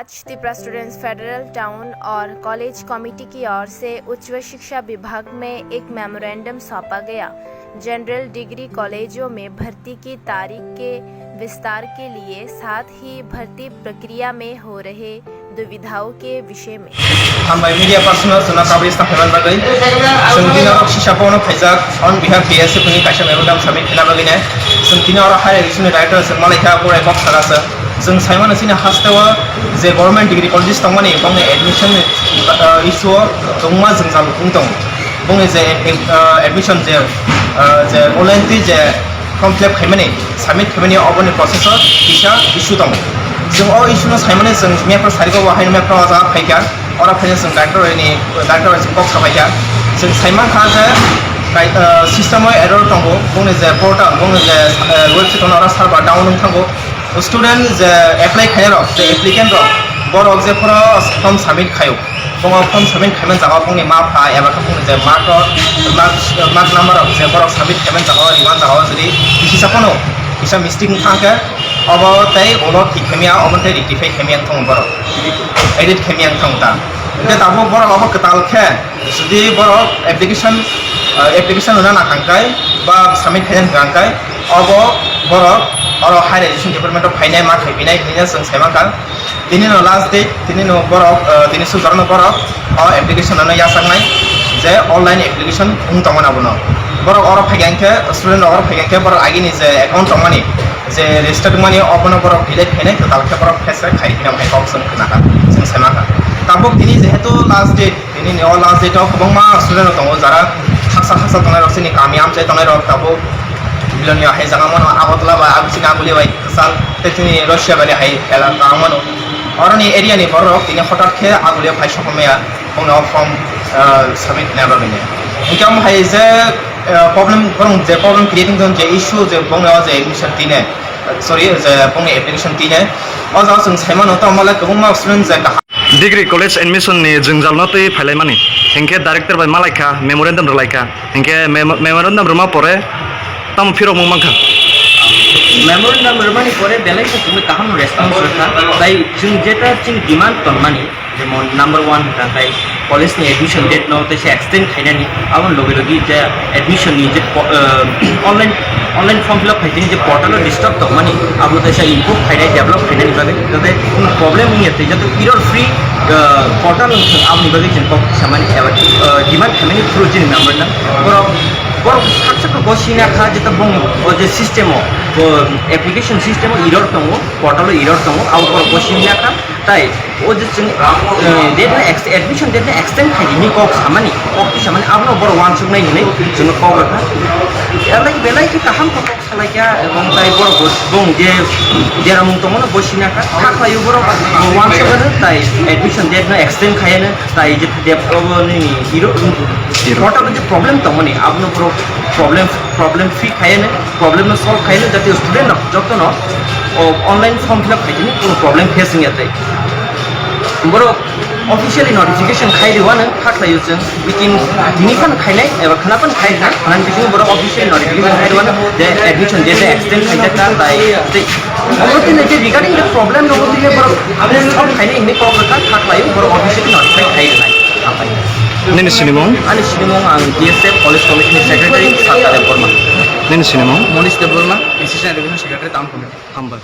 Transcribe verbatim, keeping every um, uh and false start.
Tripura students federal town और college committee की ओर से उच्च शिक्षा विभाग में एक मेमोरेंडम सौंपा गया। जनरल डिग्री कॉलेजों में भर्ती की तारीख के विस्तार के लिए, साथ ही भर्ती प्रक्रिया में हो रहे दुविधाओं के विषय में। Hambai media personnel chwngno kabui stang khaimani bagwi. Chwng tini oro sisa bono phaijak on behalf B S F ni kaisa memorandum submit khaina bagwi nai. Chwng tini oro higher education ni director chwng malaikha, borai kok saka chwng. Chwng saimano chini hasteo je government degree colleges tongmani bongni admission ni, ah, issue o kwbangma jwngjal wng tongo. Bongni je, ah, admission je, ah, je online twi je form fill up khaimani, submit khaimani oboni process o kisa issue tongo. Chwng o issue no saimani chwng mapro sariko bo haino mapro o jaga phaikha. Oro phaino chwng director ni, director bai chwng kok sabaikha. Chwng saimankha je kai-, ah, system o error tongo, bongni je portal, bongni je, ah, website ono oro server down wng thango. Student je apply khainai rok, je applicant rok, borok je phoro form submit khaio, bongo form submit khaimani jaga o bongni ma pha eba khe bongni je mark rok, mark, mark number rok je borok submit khaimani jaga o, rimani jaga o jodi kisa phano kisa mistake wngkha khe, obo tei ulo thik khaimya, obo tei rectify khaimya wng thangma borok, edit khaimya wng thangma ta. Hwnkhe tabuk borok obo kwtal khe, jodi borok application, ah, application rwna nakang khe ba submit khaina nakang khe, obo borok oro higher education department o phainai, ma khaipinai hinwi chwng saimankha. Tini no last date, tini no borok, ah, tini sujak no borok o application no yachaknai je online application wng tongmani abono. Borok oro phaikha hinkhe, student rok oro phaikha hinkhe borok agini je account tongmani, je register wngmani, obono borok delete khainai, kwtal khe borok face khai khe nang hai kok chwng khna kha, chwng saimankha. Tabuk tini jehetu last date, tini ni o last date o kwbangma student rok tongo, jara haksa haksa tongnai rok, chini kami amchai tongnai rok tabuk Biloni hai jaga mano Agartala bai, abo chini Aguli bai kwchal, tei chini Russia bai hai elaka ang mano. Oroni area ni borok tini hotat khe Aguli phai sokma ya, bongni o form, ah, submit khaina bagwi ni. Hinkhe omo hai je, ah, problem, borok je problem creating tong je issue je bongni o je admission tine, sorry, je bongni application tine. O jaga chwng sai mano, tamo le kwbangma student je kaham. Degree college admission ni jwngjal no twi phailaimani, hinkhe director bai malaikha, memorandum rwlaikha, hinkhe memo-, memorandum rwma pore tamo phirokmung mankha. Memorandum rwmani pore belai khe chwngno kaham response rwkha, tai chwng jeta chwng demand tongmani, jemon number one hwnkha tai college ni admission date no teisa extend khainani, aboni loge loge je admission ni je po-, ah, online, online form fill up khaitini je portal o disturb tongmani, abo teisa improve khainai, develop khainani bagwi, jate problem wngya tei jate error free, ah, portal wngthang, aboni bagwi chwng kok samani eba, ah, demand khaimani through chini memorandum. Borok, borok sak sak bo sina kha jeta bong o je system o, bo application system o error tongo, portal o error tongo, abo borok bo sina kha. Tai o je chwng, eh, date no ex-, admission date no extend khai di hinwi kok samani, kok twi samani, abono borok uansuknai hinwi chwngno kok rwkha. Belai, belai khe kaham khe kok salaikha, ebong tai borok bo bong je deramung tongmano bo sina kha, kha khlaio borok uansukmano, tai admission date no extend khaiano, tai je dep-, obo nini hero, hero portal o je problem tongmani, abono borok problem, problem free khaiano, problem no solve khaiano, jate student rok jotono o online form fill up khaitini kono problem face wngya tei. Borok officially notification khai rwano, kha khlaio chwng, bikin tini phano khainai eba khna phano khai rwna, khna bisingo borok officially notification khai rwano je admission date extend khaijak kha, tai tei obo tini je regarding the problem no tini borok solve khainai hinwi kok rwkha, kha khlaio borok officially notify khai rwnai. Hambai. Nini sinimung? Ani sinimung ang D S F College Committee ni Secretary Satya Debbarma. Nini sinimung? Monish Debbarma, Assistant Education Secretary, Town Committee. Hambai.